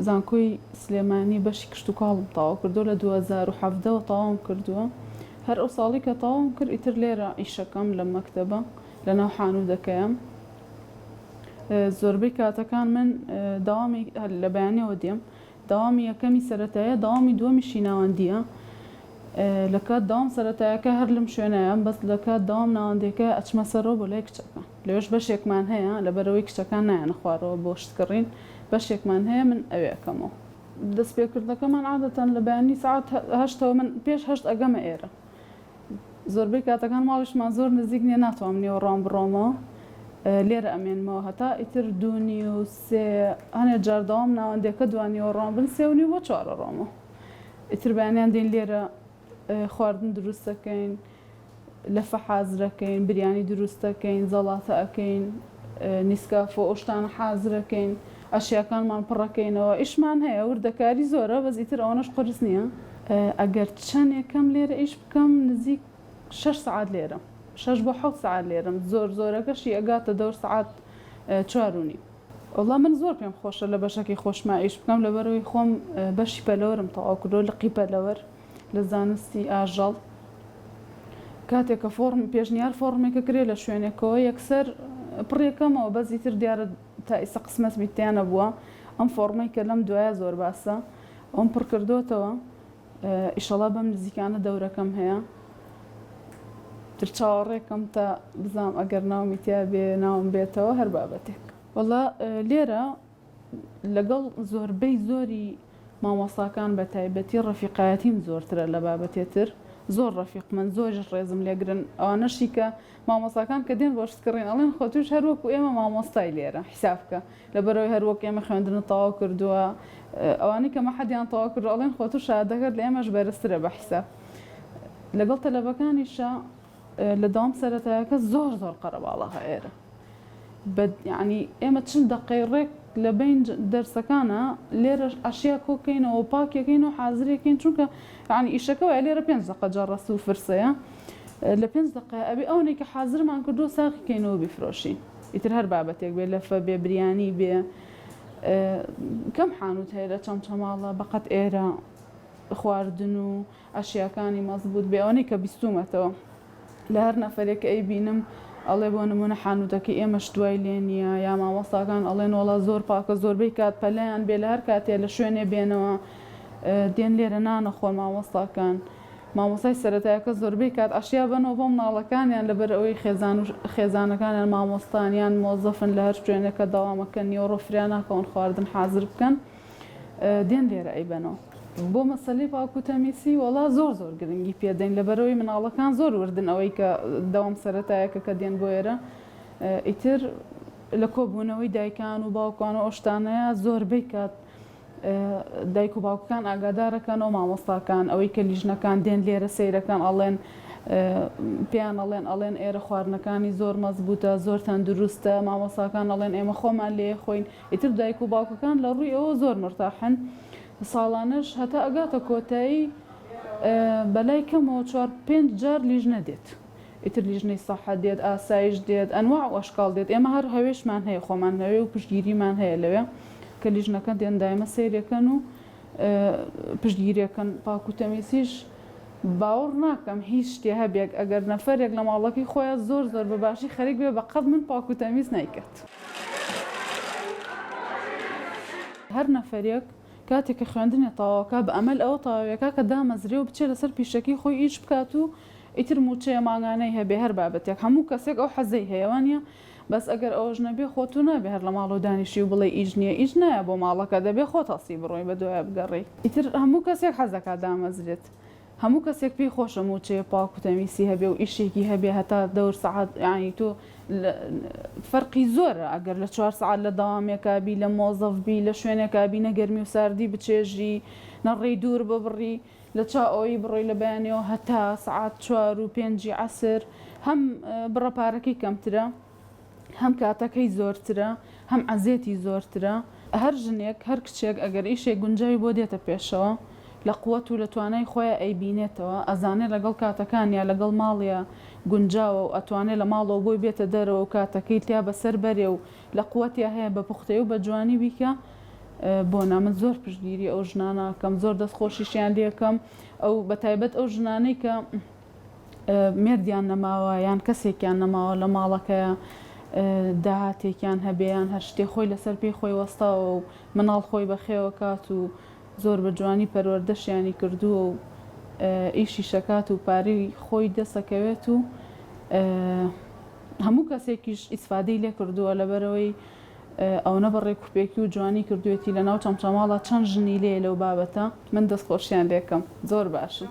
زانکۆی سلێمانی بەشی کشتوکاڵم تەواو کردووە لە 2017 وە تەواوم کردووە هەر ئەو ساڵی کە تەواوم کرد ئیتر لێرە ئیشەکەم لەم مەکتەبە لەناو حانوودەکەیەم زۆربەی کاتەکان من دەوامی لە بەیانیەوە دێم دەوامی یەکەمی سەرەتایە دەوامی دووەمیشی ناوەندیە لە کات دەوام سەرەتایەکە هەر لەم شوێنایە بەس لە کات دەوام ناوەندیەکە ئەچمە سەرەوە بۆ لای کچەکان لەوێش بەشێکمان هەیە لەبەرئەوەی کچەکان نایەنە خوارەوە بۆ شت کڕین بەشێکمان هەیە من ئەوێ ئەکەمەوە. دەستپێکردنەکەمان عادەتەن لە بەیانی سەعات هەشتەوە من پێش هەشت ئەگەمە ئێرە زۆربەی کاتەکان ماڵیشمان زۆر نزیک نییە ناتوانم نیوەڕوان بڕۆمەوە لێرە ئەمێنمەوە هەتا ئیتر دوو نیو سێ هەنێ جار دەوام ناوەندێکە دوانیوەڕوان بن سێ و نیو بۆ چوار ئەڕۆمەوە ئیتر بەیانیان دێین لێرە خواردن دروست ئەکەین لەفە حازرەکەین بریانی دروست ئەکەین زەڵاتە ئەکەین نیسکافۆ ئەو شتانە حازرەکەین ئەشیاکانمان پڕەکەینەوە ئیشمان هەیە وردەکاری زۆرە بەس ئیتر ئەوەنەش قورس نییە. ئەگەر چەنێکەم لێرە ئیش بکەم نزیک شەش سەعات لێرەم شەش بۆ حەوت سەعات لێرەم زۆر زۆرەکەشی ئەگاتە دەور سەعات چوار و نیو. وەڵا من زۆر پێم خۆشە لە بەشەکەی خۆشما ئیش بکەم لەبەرئەوەی خۆم بەشی پەلەوەرم تەواو کردووە لقی پەلەوەر لە زانستی ئاژەڵ کاتێک کە فۆڕم پێشنیار فۆڕمێکە کرێ لە شوێنێکەوە یەکسەر پڕیەکەمەوە بەس ئیتر دیارە تا ئیستا قسمەتمی تیا نەبووە ئەم فۆڕمەی کە لەم دوایە زۆر باسە ئەوم پڕ کردۆتەوە ئیشەڵا بەم نزیکانە دەورەکەم هەیە تر چاوەڕێکەم تا بزانم ئەگەر ناومی تیا بێ ناوم بێتەوە هەر بابەتێک. وەڵا لێرە لەگەڵ زۆربەی زۆری مامۆستاکان بە تایبەتی ڕەفیقایەتیم زۆرترە لە بابەتێ تر زۆر ڕەفیقمن زۆریش ڕێزم لێگرن ئەوانەشی کە مامۆستاکان کە دێن بۆ شت کڕین ئەڵێن خۆ توش هەر وەکو ئێمە مامۆستای لێرە حیساب بکە لەبەرئەوەی هەر وەک ئێمە خوێندنت تەواو کردووە ئەوانەی کە مەحەدیان تەواو کردووە ئەڵێن خۆ تو شەهادەکەت لە ئێمەش بەرزترە بە حیساب لەگەڵ تەلەبەکانیشا لە دەوام سەرەتایەکە زۆر زۆر قەرەباڵەغە ئێرە بە یانی ئێمە چل دەقەی ڕێک لە بەین دەرسەکانە لێرە ئەشیا کۆکەینەوە پاکەکەین و حازرێکین چونکە یانی ئیشەکە وایە لێرە پێنج دەقە جەڕەس و فرسەیە لە پێنج دەقە ئەبێ ئەوەنەی کە حازرمان کردووە ساغی کەینەوە بیفرۆشین ئیتر هەر بابەتێک بێ لەفە بێ بریانی بێ کەم حانوت هەیە لە چەمچەماڵە بەقەت ئێرە خواردن و ئەشیاکانی مەزبوت بێ ئەوەنەی کە بیستومەتەوە لە هەر نەفەرێک کە ئەیبینم ئەڵێ بۆ نمونە حانوتەکەی ئێمەش دوای لێ نییە یا مامۆستاکان ئەڵێن وەڵا زۆر پاکە زۆربەی کات پەلەیان بێ لە هەر کاتێ لە شوێنێ بێنەوە دێن لێرە نانەخۆن مامۆستاکان مامۆستای سەرەتایەکە زۆربەی کات عەشیا بەنەوە بۆ مناڵەکانیان لەبەر ئەوەی خێزان و خێزانەکانیان مامۆستان یان مۆزەفن لە هەر شوێنێک کە دەوامەکەن نیوەڕۆ فریا ناکەون خواردن حازر بکەن دێن لێرە ئەیبەنەوە. بۆ مەسەلەی پاک و تەمیسی وەڵا زۆر زۆر گرنگی پێدەین لەبەرئەوەی مناڵەکان زۆر وردن ئەوەی کە دەوام سەرەتایەکە کە دێن بۆ ئێرە ئیتر لە کۆبوونەوەی دایکان و باوکان و ئەو شتانەیە زۆربەی کات دایک و باوکەکان ئاگادارەکەنەوە مامۆستاکان ئەوەی کە لیژنەکان دێن لێرە سەیرەکەن ئەڵێن پێیان ئەڵێن ئەڵێن ئێرە خواردنەکانی زۆر مەزبوتە زۆر تەندروستە مامۆستاکان ئەڵێن ئێمە خۆمان لێ خۆین ئیتر دایک و باوکەکان لە ڕووی ئەوە زۆر مرتاحن ساڵانەش هەتا ئەگاتە کۆتایی بەلای کەمەوە چوار پێنج جار لیژنە دێت ئیتر لیژنەی سەحە دێت، ئاسایش دێت، ئەنواع و ئەشکاڵ دێت، ئێمە هەر هەوێشمان هەیە خۆمان لەوێ و پشتگیریمان هەیە لەوێ کە لیژنەکە دێن دایمە سەیرەکەن و پشتگیرەکەن پاک و تەمیزیش باوەڕ ناکەم هیچ شتێ هەبێک ئەگەر نەفەرێک لە ماڵەکەی خۆیان زۆر زۆر بە باشی خەریک بێ بە قەد من پاک و تەمیز نایکات. هەر نەفەرێک کاتێک کە خوێندنێ تەواوکا بە ئەمەل ئەوە تەواویەکا کە دامەزرێ و بچێ لەسەر پیشەکەی خۆی ئیش بکات و ئیتر موچەیە مانگانەی هەبێ هەر بابەتێک هەموو کەسێک ئەو حەزەی هەیە وانیە بەس ئەگەر ئەوەش نەبێ خۆ تۆ نابێ هەر لە ماڵەوە دانیشی و بڵێی ئیش نیە ئیش نایە بۆ ماڵەکە دەبێ خۆت هەستی بڕۆی بە دوایە بگەڕێی ئیتر هەموو کەسێک حەزەکا دامەزرێت هەموو کەسێک پێی خۆشە موچەیە پاک و تەمیسی هەبێ و ئیشێکی هەبێ هەتا دەور سەعات یانی تۆ فەرقی زۆرە ئەگەر لە چوار سەعات لە دەوامێکا بی لە مۆزەف بی لە شوێنێکا بی نە گەرمی و ساردی بچێژی نە ڕێی دوور ببڕی لە چاو ئەوەی بڕۆی لە بەیانیەوە هەتا سەعات چوار و پێنجی عەسر هەم بڕە پارەکەی کەمترە هەم کاتەکەی زۆرترە هەم عەزێتی زۆرترە. هەر ژنێک هەر کچێک ئەگەر ئیشێک گونجاوی بۆ دێتە پێشەوە لە قوت و لە توانای خۆیا ئەیبینێتەوە ئەزانێ لەگەڵ کاتەکانیا لەگەڵ ماڵیا گونجاوە و ئەتوانێ لە ماڵەوە بۆی بێتە دەرەوە و کاتەکەی تیا بەسەر بەرێ و لە قوتیا هەیە بە پوختەی و بە جوانی بیکا. بۆنە من زۆر پشتگیری ئەو ژنانە ئەکەم زۆر دەست خۆشیشیان لێکەم ئەو بەتایبەت ئەو ژنانەی کە مێردیان نەماوە یان کەسێکیان نەماوە لە ماڵەکەیە داهاتێکیان هەبێ یان هەر شتێ خۆی لەسەر پێی خۆی وەستاوە و مناڵ خۆی بەخێوەکات و زۆر بە جوانی پەروەردەشیانی کردووە و ئیشیشەکات و پارەی خۆی دەسەکەوێت و هەموو کەسێکیش ئیسفادەی لێ کردووە لەبەرئەوەی ئەونە بە ڕێکوپێکی و جوانی کردوێتی لەناو چەمچەماڵا چەند ژنی لێیە لەو بابەتە من دەستخۆشیان لێکەم زۆر باشن.